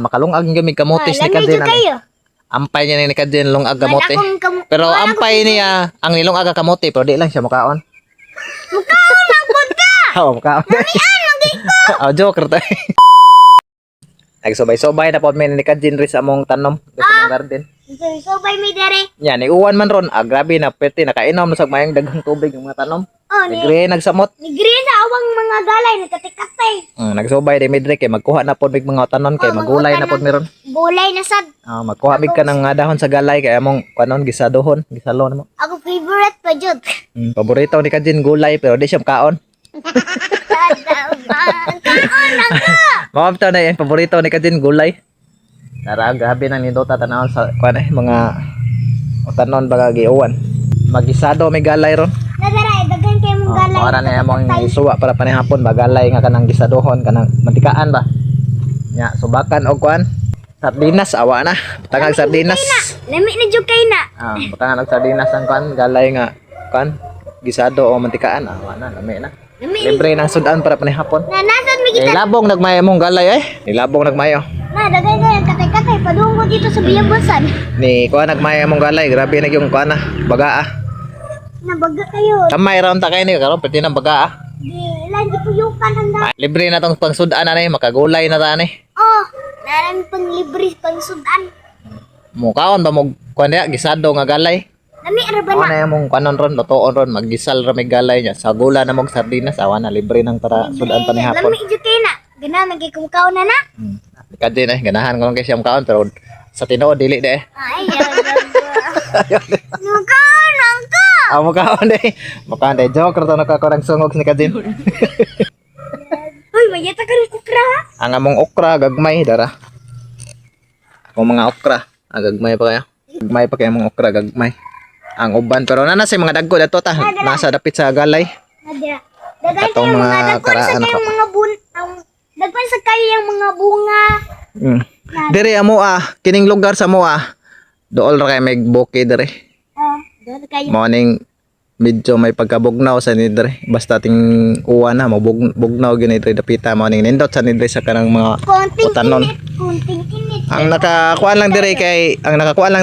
Makalungag yung kamotes ni Ah, lami Kadin. jud kayo. Ampay niya ni Kadin lungag Wala kamote. Pero ampay niya ang nilungag ka kamote pero di lang siya mukaon. Mukaon ang punta. Oo, mukaon. Oh, joker tayo. Nagsubay-subay na po mi ni Kadin rin sa among tanom, sa among garden. Subay mi dere. Nya, ni uwan man ron, ah, grabe na pwede nakainom na sa mayang daghang tubig yung mga tanom. Oh, ni Nagre nagsamot. ni green sa awang mga galay nagkatikatay. Nagsubay di midre kay magkuha na pod mig mga tanon kay Oh, magulay na magkuha pod meron. Gulay na sad. Ah, magkuha mig ka ng dahon sa galay kay among kanon gisadohon, gisalo na mo. Ako favorite pa jud. Paborito ni Kajin gulay pero di siya makaon. Kaon ang ka. Mao bitaw na yan, paborito ni Kajin gulay. Tara, grabe nang nindota tanawon sa kuan eh mga tanon baga giuwan. Magisado may galay ron. Nadara daghan kay mong Oh, galay. mao ra na among isuwa para panihapon bagalay nga kanang gisadohon kanang mantikaan ba. Nya subakan og kuan. Sardinas awa na. Butangag sardinas. Lami na jud kay na. Ah, butangan og sardinas ang kuan galay nga kuan gisado o mantikaan awa na lami na. Lami Libre nang sudan para panihapon. na nasad mi kita. Nilabong nagmaya mong galay eh. Nilabong nagmayo. Na daghan kay katay-katay padung ko dito sa biyabasan. Ni kuan nagmaya mong galay, grabe na yung kuan na baga ah. Nabaga kayo. Kamay ra unta kay ni karon pwede nang baga ah. Di lang di puyukan handa. Libre na tong pangsudan na ni, makagulay na ta ni. Oh, naran pang libre pang sudan. Mukaon ba mo kuan diya gisado nga galay? Lami ra ba Ako na? na yung mong kanon ron, lutoon ron, maggisal ra may galay niya. Sa gula na mong sardinas, awa na, libre nang para sudan pa ni hapon. Lami jud kay na. Ganahan kay kumukaon na na. Kadin eh, ganahan ko lang kay siyang kaon, pero sa tinuod, dili de eh. Ay, mukaon ang ka. Ah, mukaon de. Mukaon de, joke, rato nakakurang sungog ni Kadin. Uy, mayata ka rin okra ha? Ang among okra, gagmay, dara. Ako mga okra, ah, gagmay pa kayo. Gagmay pa kayo mga okra, gagmay. Ang uban, pero nana sa mga dagko dato ta, nasa dapit sa galay. Nadira. Daghan Atong kayo mga mga daghan sa karaan kayo ako. mga bun ang daghan sa kayo yung mga bunga. Dere amo ah, kining lugar sa mo ah. Dool ra kay may bukid dere. Oh, doon kayo. Morning medyo may pagkabugnaw sa ni dere. Basta ting uwan na mabug bugnaw gyud ni dere dapita mo ning nindot sa ni dere sa kanang mga Konting utanon. init, konting init. Ang nakakuan lang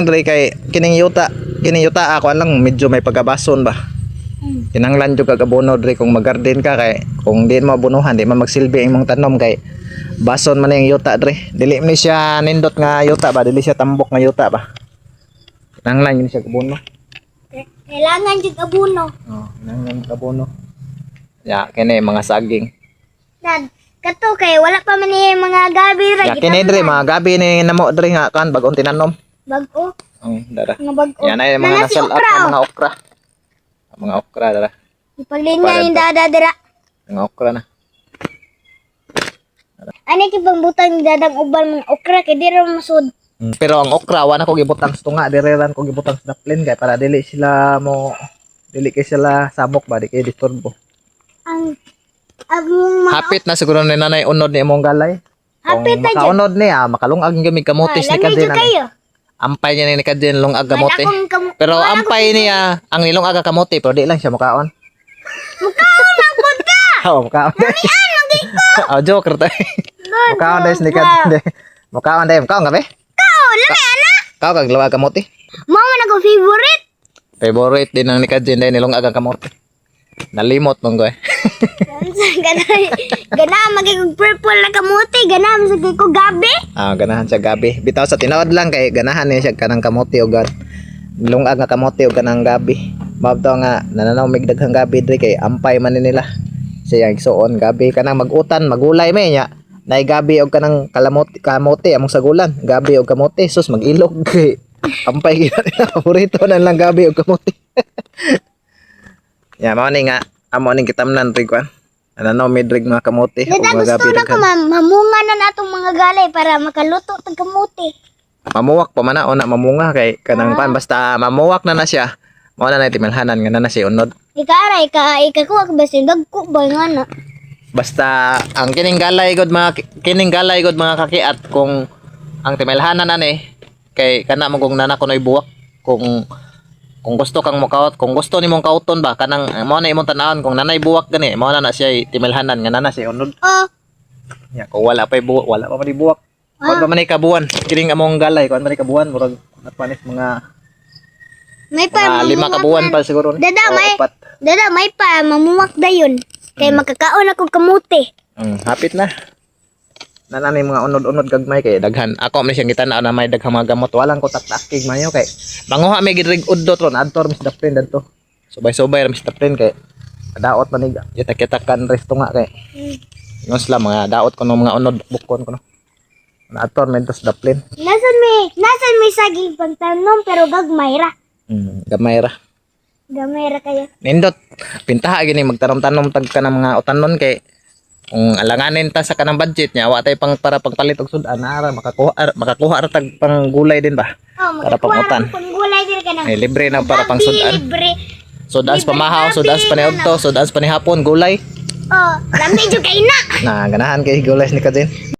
dere kay kining yuta ah, kuan lang medyo may pagkabason ba. Kinanglan jud kag abono dere kung magarden ka kay kung di mo abonohan di man magsilbi ang imong tanom kay bason man yung yuta dere. Dili man ni siya nindot nga yuta ba, dili siya tambok nga yuta ba. Kinanglan yun siya abono. Kailangan jud abono. Oh, kinanglan jud abono. Ya, kini mga saging. Nad kato kay wala pa man ni mga gabi ra. Ya kini dere mga gabi ni namo dere nga kan bagong tinanom. Bag-o, Oh, dara. mga bag-o. Yan ay mga Nana si nasal at okra, oh. mga okra. Mga okra dara. Ipaglinya ni dada dira. Mga okra na. Ani kay pangbutang ni dadang uban mga okra kay di ra masud. Pero ang okra wala ko gibutang sa tunga, dire ran ko gibutang sa daplin kay para dili sila mo dili kay sila sabok ba di kay disturbo. Ang mga Hapit na siguro ni nanay unod ni imong galay. Kung Hapit na jud. makaunod niya, makalungag yung gamig kamotes ni Ah, lami Kadin. jud Ani. kayo. Ampay niya ni Kadin lungag kamote. Wala akong Pero wala akong ampay niya ang nilungag ka kamote pero di lang siya mukaon. Mukaon ang punta. Oo, mukaon. Oh, joker tayo. Mukaon dahil ni Kadin. Mukaon dahil, mukaon ka be? Kaon, lami ana. Kaon kag lungag kamote. Mao man ako favorite. Favorite din ang ni Kadin dahil nilungag ang kamote. Nalimot mong ko eh. Gana gana magiging purple na kamote, gana man sa ko gabi. Ah, ganahan siya gabi. Bitaw sa tinuod lang kay ganahan niya siya kanang kamote o gan lungag nga kamote o kanang gabi. Mabtaw nga nananaw mig daghang gabi diri kay ampay man ni nila. Siya igsuon gabi kanang magutan magulay may nya. Nay gabi og kanang kalamote kamote among sagulan. Gabi og kamote sus magilog kay ampay gyud nila paborito na lang gabi og kamote. Ya mao ni nga amo ning kitamnan rig kwan. Nananaw mi diri mga kamote ug Dada mga gusto gabi na ko daghan. ma'am, mamunga na natong mga galay para makaluto tag kamote. Mamuwak pa man na una mamunga kay kanang pan basta mamuwak na na siya mao na na timalhanan nga na na siya unod. Ika ara ika ikakuha ka basin dagko ba nga na. Basta ang kining galay god mga kakiat kung ang timalhanan ani kay kana mo kung nana kunoy buwak kung gusto kang mokawat kung gusto nimong kauton ba kanang mao na imong tan-awon kung nanay buwak gani mao na na siya timalhanan nga na na siya unod. Oh, Ya, kung wala pa buwak wala pa man buwak. Kuan pa man ni kabuan. Kining among galay, kuan man ni kabuan, murag panis mga May pa mga 5 ka mamuwak buwan na. pa siguro ni. Dada, O, 4. Dada, may pa mamuwak dayon. Kay makakaon ako kamote. Hapit na. Nanani mga unod-unod gagmay kay daghan. Ako man siyang gitan-aw na may daghang mga gamot. Walang ko taktakig mayo kay manguha may gidrig udot ron adtor Miss Daplin dadto. Subay-subay ra Miss Daplin kay daot man nig yatak-yatakan resto nga kay. Ingon sila mga daot kuno mga unod bukon kuno. Adtor mentos Daplin. Nasan may saging pagtanom pero gagmay ra. Gamay ra. Gamay ra kayo. Nindot. Pintaha gini magtanom-tanom tag ka ng mga utanon kay kung alanganin ta sa kanang budget niya, wa tay pang para pagpalit og sudan ara makakuha ra tag pang gulay din ba? Oh, Para makakuha pangutan. ra pang gulay diri ka Eh, libre na para pang sudan. Libre. Sudan sa pamahaw, sudan sa paniudto, sudan sa panihapon, gulay. Oh, lami jud kay na. Na ganahan kay gulay ni Kajin.